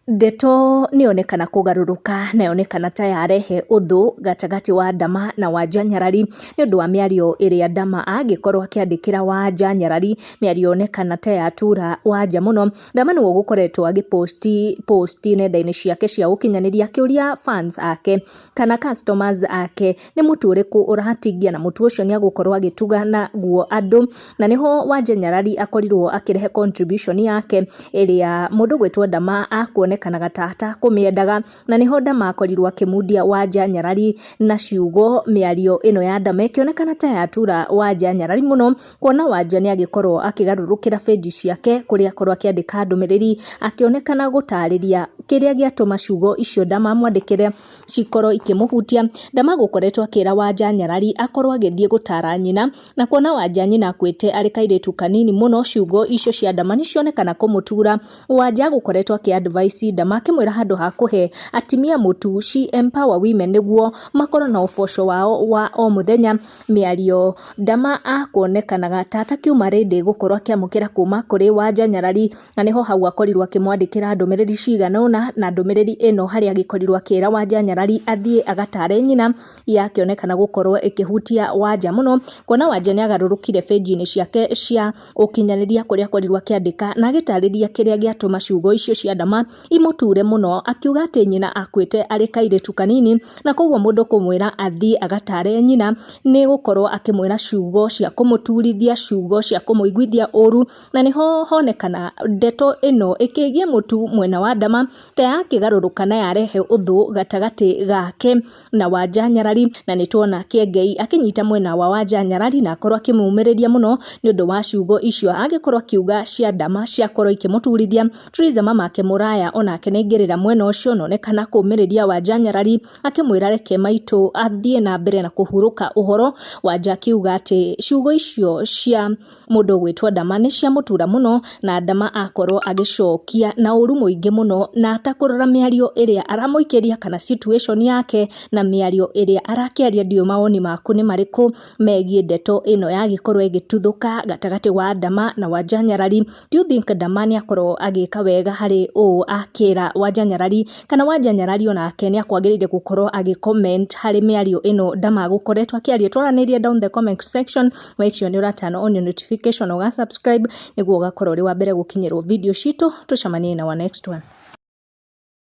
Ndeto nĩyonekana kũgarũrũka na yonekana ta yarehe ũthũ gatagatĩ wa Dama na Wanja Nyarari nĩ ũndũ wa mĩario ĩrĩa Dama angĩkorwo akĩandĩkĩra Wanja Nyarari, mĩario yonekana ta yatura Wanja mũno. Dama nĩwe ũgũkoretwo agĩposti posti nenda-inĩ ciake cia ũkinyanĩria akĩũria fans ake kana customers ake nĩ mũtu ũrĩkũ ũratingia na mũtu ũcio nĩ agũkorwo agĩtuga naguo andũ, na nĩho Wanja Nyarari akorirwo akĩrehe contribution yake ĩrĩa mũndũ gwĩtwo Dama akuonekanaga ta atakũmĩendaga, na nĩho Dama akorirwo akĩmundia Wanja Nyarari na ciugo mĩario ĩno ya Dama ĩkĩonekana ta yatura Wanja Nyarari mũno, kuona Wanja nĩ agĩkorwo akĩgarũrũkĩra page ciake kũrĩa akorwo akĩandĩka ndũmĩrĩri akĩonekana gũtarĩria kĩrĩa gĩatũma ciugo icio Dama amwandĩkĩre cikorwo ikĩmũhutia. Dama gũkoretwo akĩra Wanja Nyarari akorwo agĩthiĩ gũtara nyina, na kuona Wanja nyina akuĩte arĩ kairĩtu kanini mũno, ciugo icio cia Dama nĩcionekana kũmũtura. Wanja gũkoretwo akĩ advise Dama akĩmwĩra handũ ha kũhe atimia mũtu, she empower women nĩguo makorwo na ũboco wao wa o mũthenya. Mĩario Dama akuonekanaga ta atakiuma ready gũkorwo akĩamũkĩra kuma kũrĩ Wanja Nyarari, na nĩho hau akorirwo akĩmwandĩkĩra ndũmĩrĩri cigana ũna, na ndũmĩrĩri ĩno harĩa agĩkorirwo akĩra Wanja Nyarari athiĩ agatare nyina, yakĩonekana gũkorwo ĩkĩhutia Wanja mũno, kuona Wanja nĩ agarũrũkire page-inĩ ciake cia ũkinyanĩria kũrĩa akorirwo akĩandĩka na agĩtarĩria kĩrĩa gĩatũma ciugo icio cia Dama imũture mũno, akiuga atĩ nyina akuĩte arĩ kairĩtu kanini, na koguo mũndũ kũmwĩra athiĩ agatare nyina nĩ gũkorwo akĩmwĩra ciugo cia kũmũturithia, ciugo cia kũmũiguithia ũru, na nĩho honekana ndeto ĩno ĩkĩgia mũtu mwena wa Dama ta yakĩgarũrũka na yarehe ũthũ gatagatĩ gake na Wanja Nyarari, na nĩ tuona Kĩengei akĩnyita mwena wa Wanja Nyarari na akorwo akĩmũmĩrĩria mũno nĩ ũndũ wa ciugo icio agĩkorwo akiuga cia Dama ciakorwo ikĩmũturithia. Triza mamake Mũraya onake nĩaingĩrĩra mwena ũcio na onekana kũmĩrĩria Wanja Nyarari akĩmwĩra reke maitũ athiĩ na mbere na kũhurũka ũhoro. Wanja akiuga atĩ ciugo icio cia mũndũ ũgwĩtwo Dama nĩ ciamũtura mũno, na Dama akorwo agĩcokia na ũru mũingĩ mũno na atakũrora mĩario ĩrĩa aramũikĩria kana situation yake na mĩario ĩrĩa arakĩaria. Ndiũĩ mawoni maku nĩ marĩkũ megiĩ ndeto ĩno yagĩkorwo ĩgĩtuthũka gatagatĩ wa Dama na Wanja Nyarari. Do you think Dama nĩ akorwo agĩka wega harĩ ũũ akĩra Wanja Nyarari, kana Wanja Nyarari onake nĩ akwagĩrĩire gũkorwo agĩ comment harĩ mĩario ĩno Dama gũkoretwo akĩaria? Twaranĩrie down the comment section, make sure nĩ ũra turn on your notification, ũga subscribe nĩguo ũgakorwo ũrĩ wa mbere gũkinyĩrwo video citũ. Tũcemanie na wa next one.